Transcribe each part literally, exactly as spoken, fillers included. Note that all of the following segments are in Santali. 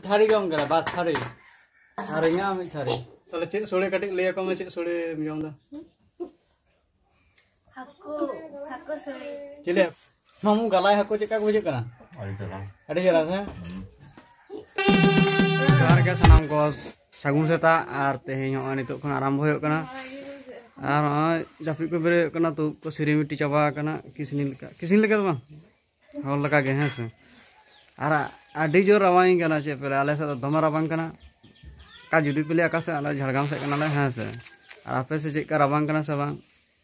ᱛᱷᱟᱹᱨᱤ ᱜᱮ ᱚᱱᱠᱟ ᱵᱟᱨ ᱛᱷᱟᱹᱨᱤ᱾ ᱟᱨ ᱤᱧᱟᱹᱜ ᱢᱤᱫ ᱛᱷᱟᱹᱨᱤ᱾ ᱛᱟᱦᱞᱮ ᱪᱮᱫ ᱥᱳᱲᱮ ᱠᱟᱹᱴᱤᱡ ᱞᱟᱹᱭ ᱟᱠᱚ ᱢᱮ, ᱪᱮᱫ ᱥᱳᱲᱮᱢ ᱡᱚᱢ ᱮᱫᱟ? ᱦᱟᱹᱠᱩ, ᱦᱟᱹᱠᱩ ᱥᱳᱲᱮ᱾ ᱪᱤᱞᱤ? ᱢᱟᱢᱩ, ᱜᱟᱞᱟᱭ ᱦᱟᱹᱠᱩ ᱪᱮᱫ ᱞᱮᱠᱟ ᱠᱚ ᱵᱩᱡᱷᱟᱹᱜ ᱠᱟᱱᱟ? ᱟᱹᱰᱤ ᱪᱮᱦᱨᱟ᱾ ᱟᱹᱰᱤ ᱪᱮᱦᱨᱟ ᱥᱮ? ᱦᱩᱸ᱾ ᱡᱚᱦᱟᱨ ᱜᱮ ᱥᱟᱱᱟᱢ ᱠᱚ, ᱥᱟᱹᱜᱩᱱ ᱥᱮᱛᱟᱜ᱾ ᱟᱨ ᱛᱮᱦᱮᱧ ᱦᱚᱸᱜᱼᱚᱭ ᱱᱤᱛᱚᱜ ᱠᱷᱚᱱ ᱟᱨᱟᱢᱵᱷᱚ ᱦᱩᱭᱩᱜ ᱠᱟᱱᱟ᱾ ᱟᱨ ᱱᱚᱜᱼᱚᱭ ᱡᱟᱹᱯᱤᱫ ᱠᱚ ᱵᱮᱨᱮᱫ ᱦᱩᱭᱩᱜ ᱠᱟᱱᱟ, ᱛᱩᱫ ᱠᱚ ᱥᱤᱨᱤᱢᱤᱴᱤ ᱪᱟᱵᱟ ᱟᱠᱟᱱᱟ, ᱠᱤᱥᱱᱤ ᱞᱮᱠᱟ, ᱠᱤᱥᱱᱤ ᱞᱮᱠᱟ ᱫᱚ ᱵᱟᱝ, ᱦᱚᱲ ᱞᱮᱠᱟ ᱜᱮ, ᱦᱮᱸ ᱥᱮ᱾ ᱟᱨ ᱟᱹᱰᱤ ᱡᱳᱨ ᱨᱟᱵᱟᱝ ᱠᱟᱱᱟ, ᱪᱮᱫ ᱯᱮ ᱞᱟᱹᱭᱟ, ᱟᱞᱮ ᱥᱮᱫ ᱫᱚ ᱫᱚᱢᱮ ᱨᱟᱵᱟᱝ ᱠᱟᱱᱟ᱾ ᱚᱠᱟ ᱡᱩᱫᱤ ᱯᱮ ᱞᱟᱹᱭᱟ ᱚᱠᱟ ᱥᱮᱫ, ᱟᱞᱮ ᱡᱷᱟᱲᱜᱨᱟᱢ ᱥᱮᱫ ᱠᱟᱱᱟᱞᱮ, ᱦᱮᱸ ᱥᱮ᱾ ᱟᱨ ᱟᱯᱮ ᱥᱮᱫ ᱪᱮᱫ ᱞᱮᱠᱟ ᱨᱟᱵᱟᱝ ᱠᱟᱱᱟ ᱥᱮ ᱵᱟᱝ?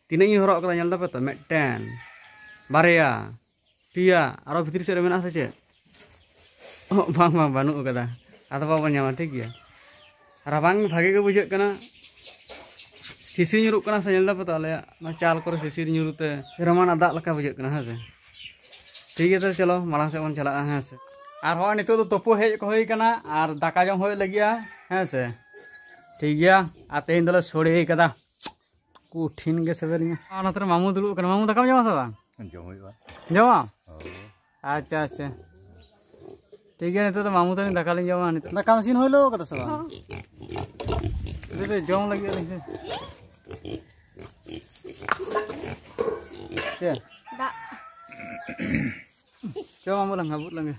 ᱛᱤᱱᱟᱹᱜ ᱤᱧ ᱦᱚᱨᱚᱜ ᱠᱟᱫᱟ ᱧᱮᱞ ᱫᱟᱯᱮ ᱛᱚ, ᱢᱤᱫᱴᱮᱱ, ᱵᱟᱨᱭᱟ, ᱯᱮᱭᱟ, ᱟᱨᱚ ᱵᱷᱤᱛᱨᱤ ᱥᱮᱫ ᱨᱮ ᱢᱮᱱᱟᱜᱼᱟ ᱥᱮ ᱪᱮᱫ? ᱚ, ᱵᱟᱝ, ᱵᱟᱝ, ᱵᱟᱹᱱᱩᱜ ᱟᱠᱟᱫᱟ᱾ ᱟᱫᱚ ᱵᱟᱵᱚᱱ ᱧᱟᱢᱟ, ᱴᱷᱤᱠ ᱜᱮᱭᱟ᱾ ᱨᱟᱵᱟᱝ ᱵᱷᱟᱜᱮ ᱜᱮ ᱵᱩᱡᱷᱟᱹᱜ ᱠᱟᱱᱟ᱾ ᱥᱤᱥᱤᱨ ᱧᱩᱨᱩᱜ ᱠᱟᱱᱟ ᱥᱮ, ᱧᱮᱞ ᱫᱟᱯᱮ ᱛᱚ, ᱟᱞᱮᱭᱟᱜ ᱱᱚᱣᱟ ᱪᱟᱞ ᱠᱚᱨᱮ ᱥᱤᱥᱤᱨ ᱧᱩᱨᱩ ᱛᱮ ᱥᱮᱨᱢᱟ ᱨᱮᱱᱟᱜ ᱫᱟᱜ ᱞᱮᱠᱟ ᱵᱩᱡᱷᱟᱹᱜ ᱠᱟᱱᱟ, ᱦᱮᱸ ᱥᱮ᱾ ᱴᱷᱤᱠ ᱜᱮᱭᱟ, ᱛᱟᱦᱞᱮ ᱪᱚᱞᱚ, ᱢᱟᱲᱟᱝ ᱥᱮᱫ ᱵᱚᱱ ᱪᱟᱞᱟᱜᱼᱟ, ᱦᱮᱸ ᱥᱮ᱾ ᱟᱨ ᱦᱚᱸᱜᱼᱚᱭ ᱱᱤᱛᱚᱜ ᱫᱚ ᱛᱩᱯᱩ ᱦᱮᱡ ᱠᱚ ᱦᱩᱭ ᱠᱟᱱᱟ ᱟᱨ ᱫᱟᱠᱟ ᱡᱚᱢ ᱦᱩᱭᱩᱜ ᱞᱟᱹᱜᱤᱫᱼᱟ, ᱦᱮᱸ ᱥᱮ᱾ ᱴᱷᱤᱠ ᱜᱮᱭᱟ, ᱟᱨ ᱛᱮᱦᱮᱧ ᱫᱚᱞᱮ ᱥᱳᱲᱮ ᱠᱟᱫᱟ, ᱠᱚᱴᱷᱤᱱ ᱜᱮ ᱥᱤᱵᱤᱞ ᱜᱮᱭᱟ᱾ ᱟᱨ ᱱᱚᱛᱮ ᱨᱮ ᱢᱟᱢᱩ ᱫᱩᱲᱩᱵ ᱠᱟᱱᱟ, ᱢᱟᱢᱩ, ᱫᱟᱠᱟᱢ ᱡᱚᱢᱟ ᱥᱮ ᱵᱟᱝ? ᱡᱚᱢ ᱦᱩᱭᱩᱜᱼᱟ᱾ ᱡᱚᱢᱟᱢ? ᱦᱳᱭ᱾ ᱟᱪᱪᱷᱟ, ᱟᱪᱪᱷᱟ, ᱴᱷᱤᱠ ᱜᱮᱭᱟ, ᱱᱤᱛᱚᱜ ᱫᱚ ᱢᱟᱢᱩ ᱛᱟᱹᱞᱤᱧ ᱫᱟᱠᱟ ᱞᱤᱧ ᱡᱚᱢᱟ᱾ ᱱᱤᱛᱚᱜ ᱫᱟᱠᱟ ᱤᱥᱤᱱ ᱦᱩᱭ ᱞᱚ ᱠᱟᱫᱟ ᱥᱮ ᱵᱟᱝ? ᱦᱚᱸ᱾ ᱫᱮ, ᱫᱮ, ᱡᱚᱢ ᱞᱟᱹᱜᱤᱫ ᱟᱹᱞᱤᱧ ᱥᱮ᱾ ᱪᱮᱫ? ᱫᱟᱜ᱾ ᱪᱚ, ᱢᱟᱢᱩ ᱞᱟᱝ ᱦᱟᱵᱩᱫ ᱞᱟᱝ ᱜᱮ᱾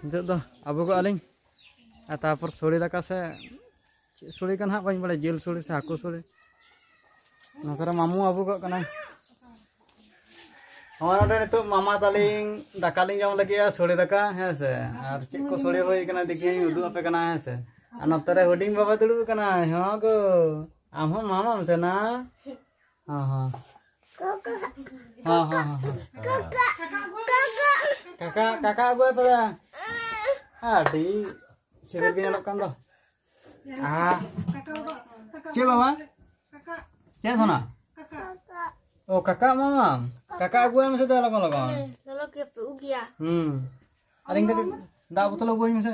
ᱱᱤᱛᱚᱜ ᱫᱚ ᱟᱵᱚ ᱠᱚ ᱟᱹᱞᱤᱧ, ᱟᱨ ᱛᱟᱨᱯᱚᱨ ᱥᱳᱲᱮ ᱫᱟᱠᱟ ᱥᱮ ᱪᱮᱫ ᱥᱳᱲᱮ ᱠᱟᱱᱟ ᱦᱟᱸᱜ, ᱵᱟᱹᱧ ᱵᱟᱲᱟᱭᱟ, ᱡᱤᱞ ᱥᱳᱲᱮ ᱥᱮ ᱦᱟᱹᱠᱩ ᱥᱳᱲᱮ᱾ ᱱᱚᱛᱮ ᱨᱮ ᱢᱟᱢᱩ ᱟᱹᱵᱩ ᱠᱚᱜ ᱠᱟᱱᱟᱭ᱾ ᱦᱚᱸᱜᱼᱚᱭ ᱱᱚᱰᱮ ᱱᱤᱛᱚᱜ ᱢᱟᱢᱟ ᱛᱟᱹᱞᱤᱧ ᱫᱟᱠᱟ ᱞᱤᱧ ᱡᱚᱢ ᱞᱟᱹᱜᱤᱫᱼᱟ, ᱥᱳᱲᱮ ᱫᱟᱠᱟ, ᱦᱮᱸ ᱥᱮ᱾ ᱟᱨ ᱪᱮᱫ ᱠᱚ ᱥᱳᱲᱮ ᱦᱩᱭ ᱠᱟᱱᱟ, ᱫᱮᱠᱷᱤᱧ ᱩᱫᱩᱜ ᱟᱯᱮ ᱠᱟᱱᱟ, ᱦᱮᱸ ᱥᱮ᱾ ᱟᱨ ᱱᱚᱛᱮ ᱨᱮ ᱦᱩᱰᱤᱧ ᱵᱟᱵᱟ ᱫᱩᱲᱩᱵ ᱠᱟᱱᱟᱭ᱾ ᱦᱚᱸ ᱜᱳ, ᱟᱢ ᱦᱚᱸ ᱢᱟᱢᱟᱢ ᱥᱮ ᱱᱟ? ᱦᱚᱸ, ᱦᱚᱸ᱾ ᱦᱚᱸ, ᱦᱚᱸ, ᱦᱚᱸ, ᱦᱚᱸ᱾ ᱠᱟᱠᱟ, ᱠᱟᱠᱟ ᱟᱹᱜᱩᱭ ᱯᱮ᱾ ᱟᱹᱰᱤ ᱥᱤᱵᱤᱞ ᱜᱮ ᱧᱮᱞᱚᱜ ᱠᱟᱱ ᱫᱚ᱾ ᱟᱦᱟ᱾ ᱪᱮᱫ ᱵᱟᱵᱟ? ᱪᱮᱫ ᱥᱚᱱᱟ? ᱚ, ᱠᱟᱠᱟ ᱮᱢᱟᱢᱟᱢ? ᱠᱟᱠᱟ ᱟᱹᱜᱩᱣᱟᱭ ᱢᱮᱥᱮ ᱫᱟ, ᱞᱚᱜᱚᱱ ᱞᱚᱜᱚᱱ᱾ ᱞᱚᱞᱚ ᱜᱮ ᱯᱮ ᱩᱜ ᱜᱮᱭᱟ᱾ ᱦᱩᱸ᱾ ᱟᱨ ᱤᱧ ᱠᱟᱹᱴᱤᱡ ᱫᱟᱜ ᱵᱳᱛᱚᱞ ᱟᱹᱜᱩᱣᱟᱹᱧ ᱢᱮᱥᱮ᱾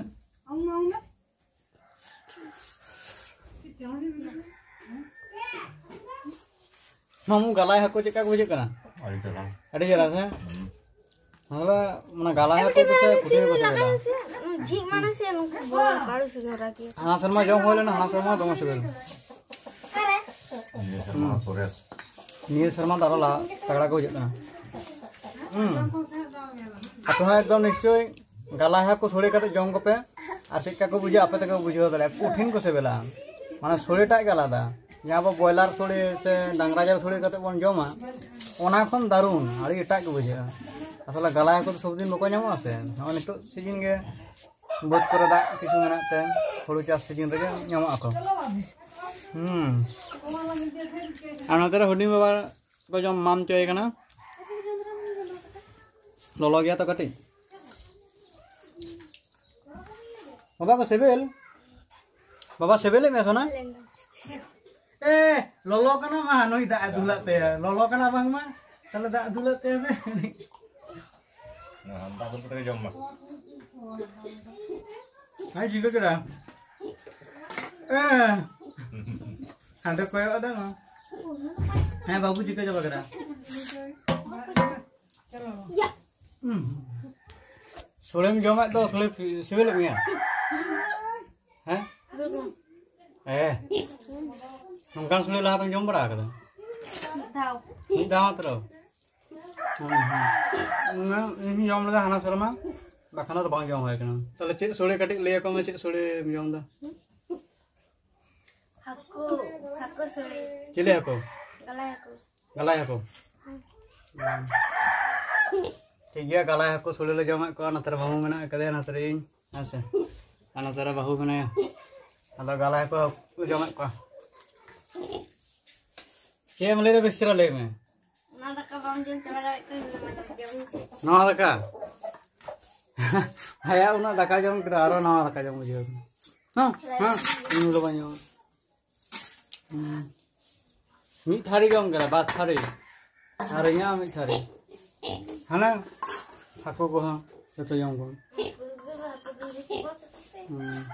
ᱢᱟᱢᱩ, ᱜᱟᱞᱟᱭ ᱦᱟᱹᱠᱩ ᱪᱮᱫ ᱞᱮᱠᱟ ᱠᱚ ᱵᱩᱡᱷᱟᱹᱜ ᱠᱟᱱᱟ? ᱟᱹᱰᱤ ᱪᱮᱦᱨᱟ᱾ ᱟᱹᱰᱤ ᱪᱮᱦᱨᱟ ᱥᱮ? ᱦᱩᱸ᱾ ᱦᱟᱱᱟ ᱢᱟᱱᱮ ᱜᱟᱞᱟᱭ ᱦᱟᱹᱠᱩ ᱫᱚ ᱥᱮ ᱠᱩᱴᱷᱤᱱ ᱜᱮᱠᱚ ᱥᱤᱵᱤᱞᱟ᱾ ᱡᱷᱤᱡ ᱢᱟᱱᱮ ᱥᱮ ᱱᱩᱠᱩ ᱵᱚᱞᱚ ᱠᱟᱲᱩ ᱥᱤᱵᱤᱞ ᱨᱟᱜᱤ᱾ ᱦᱟᱱᱟ ᱥᱮᱨᱢᱟ ᱡᱚᱢ ᱦᱩᱭ ᱞᱮᱱᱟ, ᱦᱟᱱᱟ ᱥᱮᱨᱢᱟ ᱫᱚᱢᱮ ᱥᱤᱵᱤᱞ᱾ ᱱᱤᱭᱟᱹ ᱥᱮᱨᱢᱟ ᱫᱚ ᱟᱨᱚ ᱞᱟᱦᱟ ᱛᱟᱜᱲᱟ ᱠᱚ ᱦᱤᱡᱩᱜ ᱠᱟᱱᱟ᱾ ᱦᱩᱸ᱾ ᱟᱯᱮ ᱦᱚᱸ ᱮᱠᱫᱚᱢ ᱱᱤᱥᱪᱳᱭ ᱜᱟᱞᱟᱭ ᱦᱟᱹᱠᱩ ᱥᱳᱲᱮ ᱠᱟᱛᱮ ᱡᱚᱢ ᱠᱚᱯᱮ, ᱟᱨ ᱪᱮᱫ ᱞᱮᱠᱟ ᱠᱚ ᱵᱩᱡᱷᱟᱹᱜᱼᱟ ᱟᱯᱮ ᱛᱮᱜᱮ ᱯᱮ ᱵᱩᱡᱷᱟᱹᱣ ᱫᱟᱲᱮᱭᱟᱜᱼᱟ, ᱠᱚᱴᱷᱤᱱ ᱠᱚ ᱥᱤᱵᱤᱞᱟ᱾ ᱢᱟᱱᱮ ᱥᱳᱲᱮᱴᱟᱜ ᱜᱮ ᱟᱞᱟᱫᱟ᱾ ᱡᱟᱦᱟᱸ ᱟᱵᱚ ᱵᱚᱭᱞᱟᱨ ᱥᱳᱲᱮ ᱥᱮ ᱰᱟᱝᱨᱟ ᱡᱤᱞ ᱥᱳᱲᱮ ᱠᱟᱛᱮ ᱵᱚᱱ ᱡᱚᱢᱟ, ᱚᱱᱟ ᱠᱷᱚᱱ ᱫᱟᱨᱩᱱ ᱟᱹᱰᱤ ᱮᱴᱟᱜ ᱜᱮ ᱵᱩᱡᱷᱟᱹᱜᱼᱟ᱾ ᱟᱥᱚᱞᱮ ᱜᱟᱞᱟᱭ ᱦᱟᱹᱠᱩ ᱫᱚ ᱥᱚᱵᱫᱤᱱ ᱵᱟᱠᱚ ᱧᱟᱢᱚᱜᱼᱟ ᱥᱮ, ᱱᱚᱜᱼᱚᱭ ᱱᱤᱛᱚᱜ ᱥᱤᱡᱤᱱ ᱜᱮ ᱵᱟᱹᱫᱽ ᱠᱚᱨᱮ ᱫᱟᱜ ᱠᱤᱪᱷᱩ ᱢᱮᱱᱟᱜ ᱛᱮ ᱦᱩᱲᱩ ᱪᱟᱥ ᱥᱤᱡᱤᱱ ᱨᱮᱜᱮ ᱧᱟᱢᱚᱜ ᱟᱠᱚ᱾ ᱦᱩᱸ᱾ ᱟᱨ ᱱᱚᱛᱮ ᱨᱮ ᱦᱩᱰᱤᱧ ᱵᱟᱵᱟ ᱠᱚ ᱡᱚᱢ ᱮᱢᱟᱱ ᱦᱚᱪᱚᱭᱮ ᱠᱟᱱᱟ᱾ ᱞᱚᱞᱚ ᱜᱮᱭᱟ ᱛᱚ ᱠᱟᱹᱴᱤᱡ᱾ ᱵᱟᱵᱟ ᱠᱚ ᱥᱤᱵᱤᱞ? ᱵᱟᱵᱟ ᱥᱤᱵᱤᱞᱮᱫ ᱢᱮᱭᱟ ᱥᱳᱱᱟ? ᱮ, ᱞᱚᱞᱚ ᱠᱟᱱᱟ ᱢᱟ, ᱱᱩᱭ ᱫᱟᱜ ᱮ ᱫᱩᱞᱟᱜ ᱛᱟᱭᱟ᱾ ᱞᱚᱞᱚ ᱠᱟᱱᱟ ᱵᱟᱝᱢᱟ, ᱛᱟᱦᱞᱮ ᱫᱟᱜ ᱫᱩᱞᱟᱜ ᱛᱟᱭᱟ ᱯᱮ᱾ ᱦᱟᱱᱛᱟ ᱫᱚ ᱯᱩᱨᱟᱹ ᱡᱚᱢ ᱢᱟ᱾ ᱦᱮᱸ, ᱪᱤᱠᱟᱹ ᱠᱮᱫᱟ? ᱮ, ᱦᱟᱸᱰᱮ ᱠᱚᱭᱚᱜ ᱟᱫᱟ ᱱᱚᱣᱟ᱾ ᱦᱮᱸ, ᱵᱟᱹᱵᱩ ᱪᱤᱠᱟᱹ ᱪᱟᱵᱟ ᱠᱮᱫᱟ? ᱦᱩᱸ᱾ ᱥᱳᱲᱮᱢ ᱡᱚᱢᱮᱫ ᱫᱚ, ᱥᱳᱲᱮ ᱥᱤᱵᱤᱞᱮᱫ ᱢᱮᱭᱟ? ᱦᱮᱸ? ᱦᱮᱸ᱾ ᱱᱚᱝᱠᱟᱱ ᱥᱳᱲᱮ ᱞᱟᱦᱟ ᱛᱮᱢ ᱡᱚᱢ ᱵᱟᱲᱟ ᱟᱠᱟᱫᱟ? ᱢᱤᱫ ᱫᱷᱟᱣ᱾ ᱢᱤᱫ ᱫᱷᱟᱣ ᱢᱟᱛᱨᱚ? ᱦᱩᱸ, ᱦᱩᱸ᱾ ᱚᱱᱟ ᱤᱧ ᱡᱚᱢ ᱞᱮᱫᱟ ᱦᱟᱱᱟ ᱥᱮᱨᱢᱟ, ᱵᱟᱠᱷᱟᱱ ᱫᱚ ᱵᱟᱝ ᱡᱚᱢ ᱦᱩᱭ ᱠᱟᱱᱟ᱾ ᱛᱟᱦᱞᱮ ᱪᱮᱫ ᱥᱳᱲᱮ ᱠᱟᱹᱴᱤᱡ ᱞᱟᱹᱭ ᱟᱠᱚ ᱢᱮ, ᱪᱮᱫ ᱥᱳᱲᱮᱢ ᱡᱚᱢ ᱮᱫᱟ? ᱦᱟᱹᱠᱩ, ᱦᱟᱹᱠᱩ ᱥᱳᱲᱮ᱾ ᱪᱤᱞᱤ ᱦᱟᱹᱠᱩ? ᱜᱟᱞᱟᱭ ᱦᱟᱹᱠᱩ᱾ ᱜᱟᱞᱟᱭ ᱦᱟᱹᱠᱩ᱾ ᱴᱷᱤᱠ ᱜᱮᱭᱟ, ᱜᱟᱞᱟᱭ ᱦᱟᱹᱠᱩ ᱥᱳᱲᱮ ᱞᱮ ᱡᱚᱢᱮᱫ ᱠᱚᱣᱟ᱾ ᱱᱚᱛᱮ ᱨᱮ ᱵᱟᱹᱦᱩ ᱢᱮᱱᱟᱜ ᱟᱠᱟᱫᱮᱭᱟ, ᱱᱚᱛᱮ ᱨᱮ ᱤᱧ᱾ ᱦᱮᱸ ᱥᱮ? ᱟᱨ ᱱᱚᱛᱮ ᱨᱮ ᱵᱟᱹᱦᱩ ᱢᱮᱱᱟᱭᱟ᱾ ᱟᱫᱚ ᱜᱟᱞᱟᱭ ᱦᱟᱹᱠᱩ ᱞᱮ ᱡᱚᱢᱮᱫ ᱠᱚᱣᱟ᱾ ᱪᱮᱫ ᱮᱢ ᱞᱟᱹᱭᱫᱟ ᱵᱮᱥ ᱪᱮᱦᱨᱟ ᱞᱟᱹᱭ ᱢᱮ᱾ ᱚᱱᱟ ᱫᱟᱠᱟ ᱵᱟᱢ ᱡᱚᱢ ᱪᱟᱵᱟ ᱫᱟᱲᱮᱭᱟᱜ ᱠᱟᱱᱟ, ᱚᱱᱟ ᱫᱚ ᱡᱚᱢ ᱢᱮᱥᱮ᱾ ᱱᱚᱣᱟ ᱫᱟᱠᱟ? ᱟᱭᱟᱜ ᱩᱱᱟᱹᱜ ᱫᱟᱠᱟ ᱡᱚᱢ ᱠᱮᱫᱟ, ᱟᱨᱚ ᱱᱟᱣᱟ ᱫᱟᱠᱟ ᱡᱚᱢ ᱵᱩᱡᱷᱟᱹᱣ ᱠᱟᱱᱟ᱾ ᱦᱮᱸ, ᱦᱮᱸ, ᱤᱧ ᱫᱚ ᱵᱟᱹᱧ ᱡᱚᱢᱟ᱾ ᱦᱩᱸ᱾ ᱢᱤᱫ ᱛᱷᱟᱹᱨᱤ ᱡᱚᱢ ᱠᱮᱫᱟ, ᱵᱟᱨ ᱛᱷᱟᱹᱨᱤ᱾ ᱟᱨ ᱤᱧᱟᱹᱜ ᱢᱤᱫ ᱛᱷᱟᱹᱨᱤ᱾ ᱦᱟᱱᱟ ᱦᱟᱹᱠᱩ ᱠᱚᱦᱚᱸ ᱡᱚᱛᱚ ᱡᱚᱢ ᱠᱚ᱾ ᱦᱩᱸ᱾